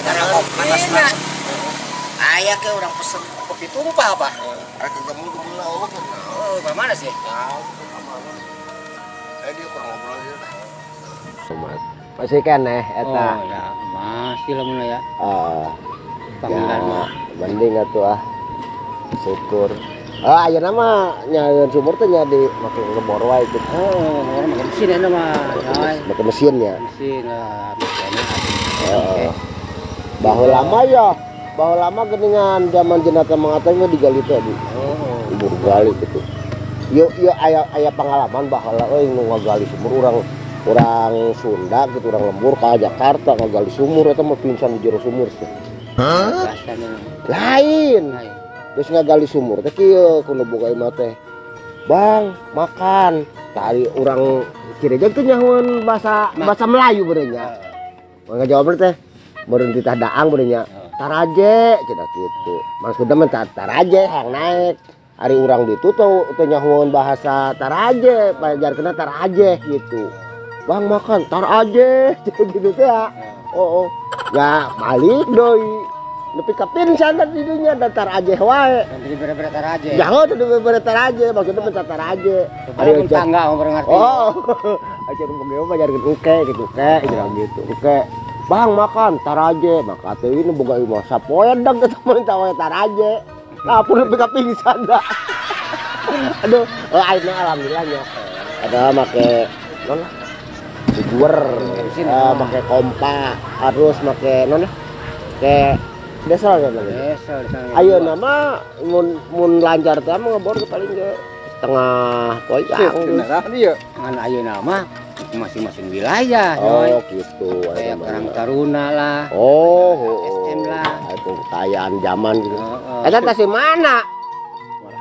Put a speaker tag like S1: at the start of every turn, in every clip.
S1: Karena kopi na.
S2: Aya ke urang pesen
S1: kopi tumpah apa?
S2: Rek gemul-gemul oh.
S1: Oh, mana sih?
S2: Tahu ke mana. Dia kurang ngobrol aja dah.
S3: Masih keneh eta.
S1: Oh, ya, masih lamun ya.
S3: Heeh.
S1: Panggilan mah
S3: mending atuh ah. Syukur. Ah, ayeuna mah nyaeun sumur teh nya di make ngebor wae gitu.
S1: Oh, make mesin ayeuna mah.
S3: Make mesin ya.
S1: Mesin lah, mesin.
S3: Heeh. Baheula mah ya, baheula mah geuningan zaman jenata mengatakan mah digali teh, Bu.
S1: Oh,
S3: ibu gali gitu. Yo yo aya aya pengalaman baheula euy nu ngagali sumur urang Sunda gitu, urang lembur ka Jakarta ngagali sumur eta mah pingsan di jero sumur teh.
S1: Hah?
S3: Lain. Terus ngagali sumur teh kieu kudu boga imah teh. Bang, makan. Tadi urang Cirejeg teh nyahoan bahasa bahasa Melayu beureun nya. Ngajawab teh meureun titah daang beureun nya. Taraje cenah kitu. Maksudna mah taraje hayang naek. Ari urang ditu teu nyahoan bahasa taraje, pajarkeunna taraje gitu. Bang makan taraje gitu teh ya. Oh, oh. Ya balik deui. Nepi ka pingsan tadi dinya datar aja wae.
S1: Jadi bere-bere taraje.
S3: Jangan tuh bere-bere taraje, maksudnya minta taraje.
S1: Ari tangga umur ngarti.
S3: Oh. Aja boga mah pajarkeun uke gitu, uke gitu. Uke. Bang makan taraje, maka teh ini boga imah sapoe dang eta mah minta wae taraje. Lapur nepi ka pingsan da. Aduh, ayeuna alhamdulillah nya. Ada make non lah. Guer, make kompa, harus make non lah. Kayak desel ya namanya.
S1: Desel.
S3: Ayo nama mun lancar teh mah ngebor paling ke setengah poyang.
S1: Ieu. Ngan ayeuna mah masing-masing wilayah.
S3: Oh gitu.
S1: Kayak Karang Taruna lah.
S3: Oh,
S1: SM lah.
S3: Itu kekayaan zaman gitu. Eta teh si mana?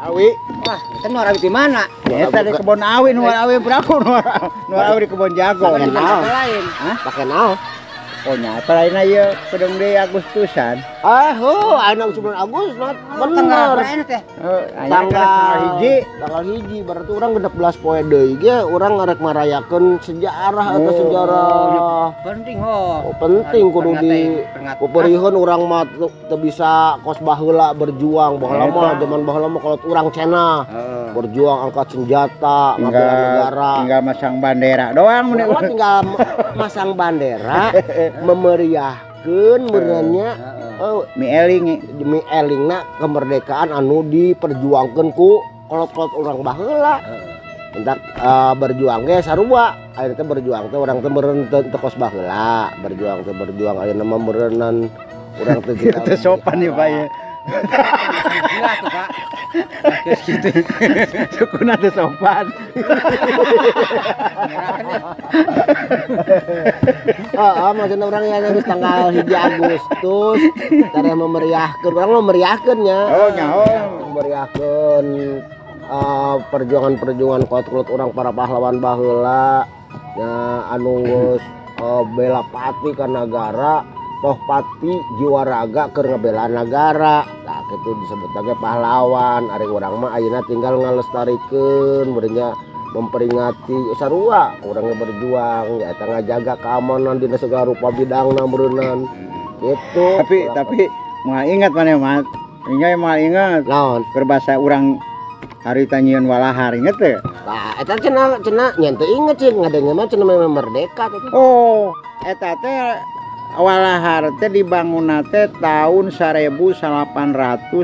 S4: Awi.
S1: Wah, eta nu awi di mana?
S4: Eta di kebon awi, nu awi berapa nu awi di kebon jago.
S3: Pakai naon?
S4: Hah?
S3: Pakai naon?
S4: Oh nya, apa lainnya ya pedong di Agustusan.
S3: Ah, oh, ayeuna bulan Agustus, bener. Tanggal 1. Tanggal 1 berarti urang 16 poe deui ge urang ngarek marayakeun sejarah atau sejarah.
S1: Penting ho.
S3: Oh, penting kudu di peperiheun urang mah teu bisa kos baheula berjuang. Baheula mah zaman baheula mah kalau urang cenah berjuang angkat senjata, ngabela negara.
S4: Tinggal masang bandera doang.
S3: Tinggal masang bandera. Memeriahkeun meureunnya mi elingna kemerdekaan anu diperjuangkeun ku kolot-kolot urang baheula. Entak berjuang ge sarua, ayeuna teh berjuang teh urang teh meureun teu kos baheula, berjuang teh berjuang ayeuna mah meureunan urang teh
S4: teu sopan ya Pak ya.
S1: Gila tuh Pak. Gitu.
S4: Sukuna teu sopan.
S3: Heeh, maksudna urang ya geus tanggal 1 Agustus tare memeriahkeun, urang memeriahkeun nya.
S4: Oh, nyaho.
S3: Memeriahkeun perjuangan-perjuangan kolot-kolot urang para pahlawan baheula nya anu geus bela pati ka nagara. Toh pati jiwa raga keur ngebela nagara. Nah, kitu disebut lagi pahlawan. Ari urang mah ayeuna tinggal ngalestarikeun beureunnya memperingati sarua urang berjuang ya eta ngajaga keamanan dina segala rupa bidangna meureunan. Gitu.
S4: Tapi moal ingat maneh mah. Ingat moal ingat.
S3: Naon?
S4: Keur basa urang harita nyieun walahar inget teu?
S3: Tah eta cenah cenah nya teu inget sih ngadenge mah cenah memang merdeka teh.
S4: Oh, eta teh walahar teh dibangun teh tahun 1818.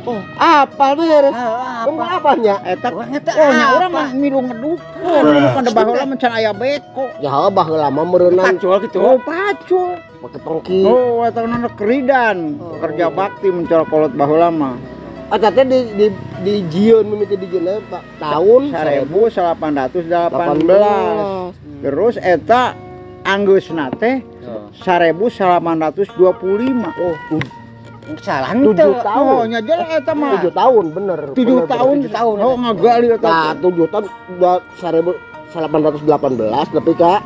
S3: Oh, apal beres. Tunggu apalnya?
S4: Eta oh nya urang mah milu ngedukun. Kan baheula mah can aya beko.
S3: Ya baheula mah meureunnan
S1: pacul gitu.
S4: Oh, pacul.
S3: Pake tongki.
S4: Oh, eta nu keridan. Kerja bakti mencol kolot baheula mah.
S3: Eta teh di jieun mimiti di jieun tahun
S4: 1818. Terus eta anggeusna teh 1825.
S3: Oh,
S1: salah
S3: 7 tahun.
S4: Oh, nya jelas eta mah.
S3: 7 tahun bener.
S4: 7 tahun.
S1: 7 tahun.
S4: Oh, ngagali eta.
S3: Nah, 7 tahun 1818 nepi ka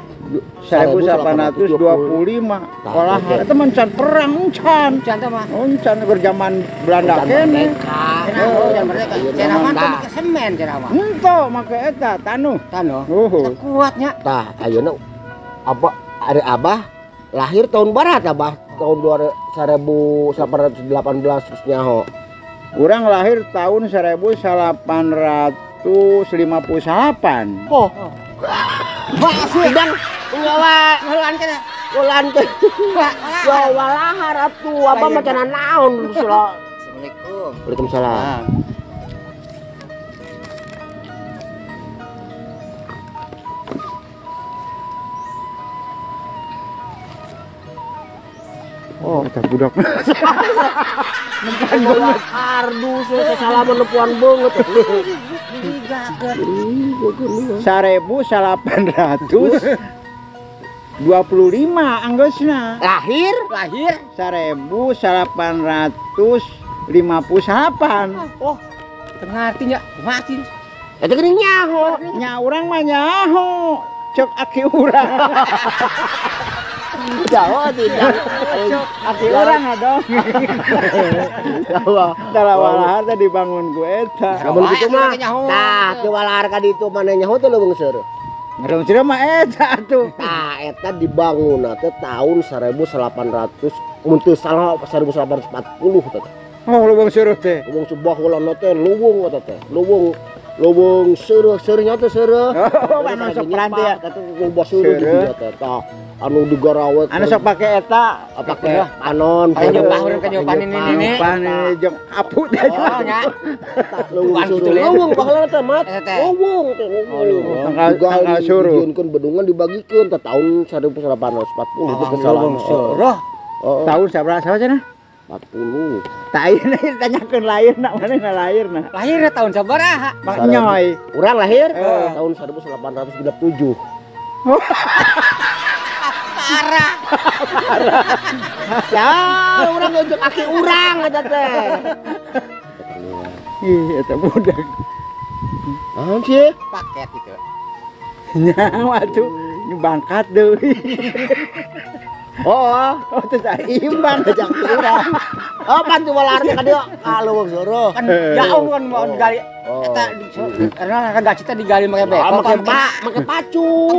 S4: 1825. Olah eta mah can perang can.
S1: Can teh mah.
S4: Oh, can keur zaman Belanda keneh.
S1: Oh, zaman merdeka. Cenah mah make semen cenah mah.
S4: Henteu make eta tanuh.
S1: Tanuh. Kuatnya.
S3: Tah, ayeuna apa ari abah lahir tahun barat abah. tahun 1818 geus nyaho.
S4: Urang lahir tahun 1858.
S3: Oh. Wah, sedang nyawa
S1: ngeulaan kana.
S3: Ngeulaan teh. Ya walahar atuh, apa macanan naon Assalamualaikum. Waalaikumsalam.
S4: Oh, eta budak.
S3: Nempuan banget kardus salaman nempuan banget.
S4: 1825 anggeusna.
S3: Lahir
S4: 1858.
S1: Oh, teu ngarti nya, mati.
S3: Eta geuning nyaho.
S4: Nya urang mah nyaho. Cek aki urang.
S3: Jauh tidak.
S4: Aki urang dong. Tah walahar teh dibangun ku eta.
S3: Lamun kitu mah. Tah, teu walahar ka ditu maneh nyaho teh leuweung seureuh.
S4: Leuweung seureuh mah eta atuh.
S3: Tah, eta dibangunna teh tahun 1800 mun teu salah 1840 teh.
S4: Oh, leuweung seureuh teh.
S3: Leuweung seubah heulana teh leuweung eta teh. Leuweung leuweung seureuh, seureuhnya teh seureuh.
S4: Oh, anu sok peranti ya.
S3: Eta loba seureuh di dieu teh. Tah, anu digarawet.
S4: Anu sok pake eta,
S3: pake panon.
S1: Panjepah urang ka nyopan ini.
S4: Nyopan jeung apu teh.
S1: Oh, nya.
S3: Leuweung seureuh. Leuweung baheula teh mat. Leuweung teh leuweung.
S4: Tanggal suruh.
S3: Dijieunkeun bendungan dibagikeun teh tahun 1840 itu kesalahan.
S1: Seureuh.
S4: Tahun sabaraha cenah?
S3: 40.
S4: Tah ieu ditanyakeun lahirna manehna lahirna.
S1: Lahirna tahun sabaraha?
S4: Mak nyoy.
S3: Urang lahir tahun 1837.
S1: Parah.
S3: Ya, urang ngeunjuk aki urang eta teh.
S4: Ih, eta budak.
S3: Naon sih?
S1: Paket itu.
S4: Nyawa atuh bangkat deui.
S3: Oh,
S4: teu imbang
S3: jejak urang. Oh, pan teu walarna ka dieu ka leuweung seureuh.
S1: Kan jauh kan mau digali. Eta karena gaci teh digali make beko,
S3: make pacu.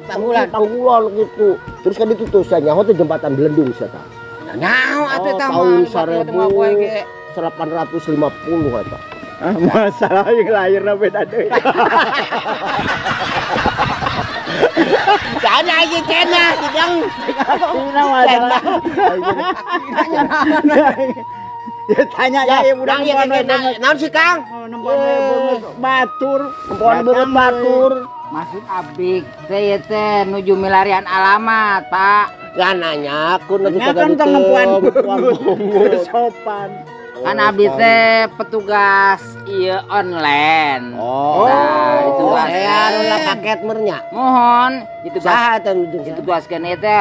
S1: Panggulan,
S3: panggulan gitu. Terus kan itu tuh saya nyaho teh jembatan Belendung sia tah.
S1: Nyaho atuh eta
S3: tahun 1850 eta.
S4: Ah, masalah yang lahirna beda deui.
S3: Jangan aja cenah, tidang.
S4: Cenah masalah. Ya tanya ya budak
S3: naon sih Kang?
S4: Nempoan batur,
S3: nempoan beungeut batur.
S5: Maksud abdi teh teh nuju milarian alamat, Pak.
S3: Ya nanya aku nu
S4: kan tong nempoan beungeut sopan.
S5: Kan abdi teh petugas ieu online.
S3: Oh.
S5: Nah, ditugaskeun.
S3: Saya paket mernya.
S5: Mohon ditugas.
S3: Saha teh nuju?
S5: Ditugaskeun ieu teh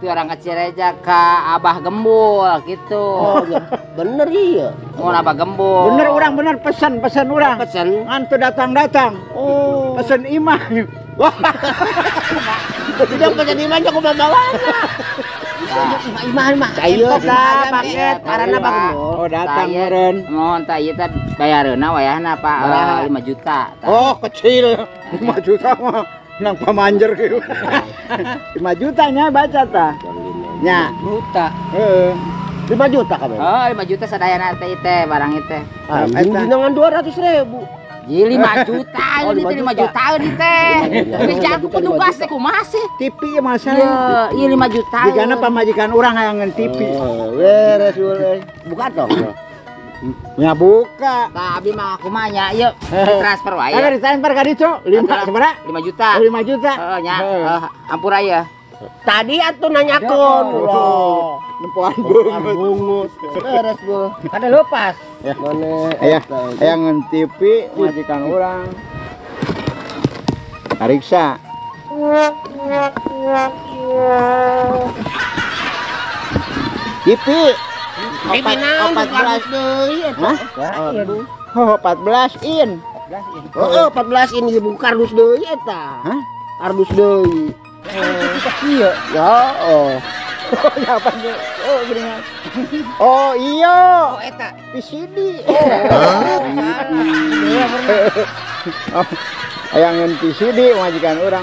S5: ti orang ka Cireja ka Abah Gembul gitu.
S3: Oh, ya. Bener iya.
S5: Mohon Abah Gembul.
S4: Bener urang bener pesan urang.
S3: Pesan.
S4: Ngan teu datang-datang.
S3: Oh.
S4: Pesan imah.
S3: Wah. Tidak pesan imah jeung kumaha bawana. Imah mah. Ieu tah paket karena Bang.
S4: Oh, datang meureun.
S5: Mohon tah ieu teh bayareunna wayahna Pak 5 juta.
S4: Oh, kecil. 5 juta mah nang pamanjer kieu. 5 juta nya baca tah. Nya.
S1: Juta.
S4: Heeh.
S3: 5 juta kabeh.
S5: Oh, 5 juta sadayana teh teh barang ieu teh.
S3: Anjing dinangan 200.000.
S5: Ji 5 juta ini teh 5 juta ini teh. Geus jago petugas teh kumaha sih?
S4: TV masalah.
S5: Ieu 5 juta.
S4: Jigana pamajikan urang hayangeun TV.
S3: Beres beres. Buka dong.
S4: Nya buka.
S5: Tah abdi mah kumaha nya ieu ditransfer wae.
S4: Ada ditransfer ka ditu 5 sabaraha?
S5: 5 juta.
S4: 5 juta.
S5: Heeh nya. Ampura ya.
S3: Tadi atuh nanyakeun.
S4: Oh. Nempoan bungut.
S3: Beres bu.
S1: Kada lepas.
S4: Ya. Mana? Ya, hayangeun TV majikan urang. Pariksa. TV.
S3: 14 deui eta.
S4: Hah? Oh, 14 in.
S3: Oh, 14 in ieu buka kardus deui eta.
S4: Hah?
S3: Kardus deui.
S4: Iya.
S3: Ya, oh.
S4: Ya apa oh, geuningan. Oh, iya.
S1: Oh, eta
S4: VCD. Oh. Hayangeun VCD majikan urang.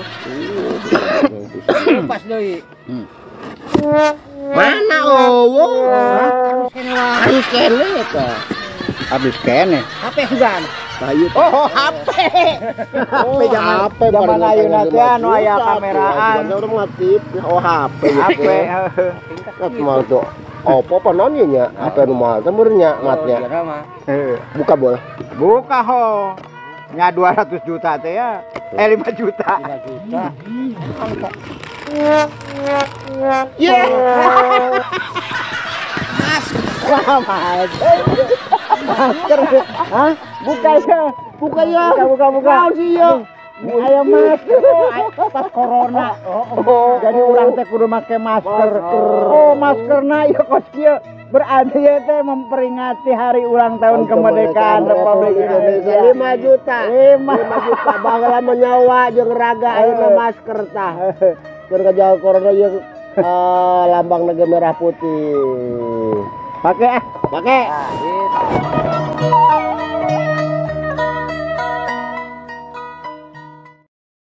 S1: Lepas deui.
S3: Mana Eueuh. Harus kene eta.
S4: Habis kene.
S1: HP sugan.
S4: Oh, HP.
S3: HP
S4: zaman zaman ayeuna teh anu aya kameraan.
S3: Urang ngatip. Oh, HP.
S4: HP.
S3: Mah tuh. Oppo apa naon ieu nya? HP nu mahal teh meureun nya matnya. Buka boleh.
S4: Buka ho. Nya 200 juta teh ya. 5 juta.
S1: 5 juta.
S4: Yeah. Wah, mas. Masker. Hah? Buka ya.
S3: Buka ya.
S4: Buka.
S3: Naon sih ya?
S4: Ayo masker pas corona. Jadi urang teh kudu make masker. Oh, maskerna ieu kos kieu. Berarti ya teh memperingati hari ulang tahun kemerdekaan Republik Indonesia.
S3: 5 juta. 5 juta baheula mah nyawa jeung raga ayeuna masker tah. Keur ngajaga corona ieu lambang negara merah putih.
S4: Pakai ah.
S3: Pakai.
S1: Gitu.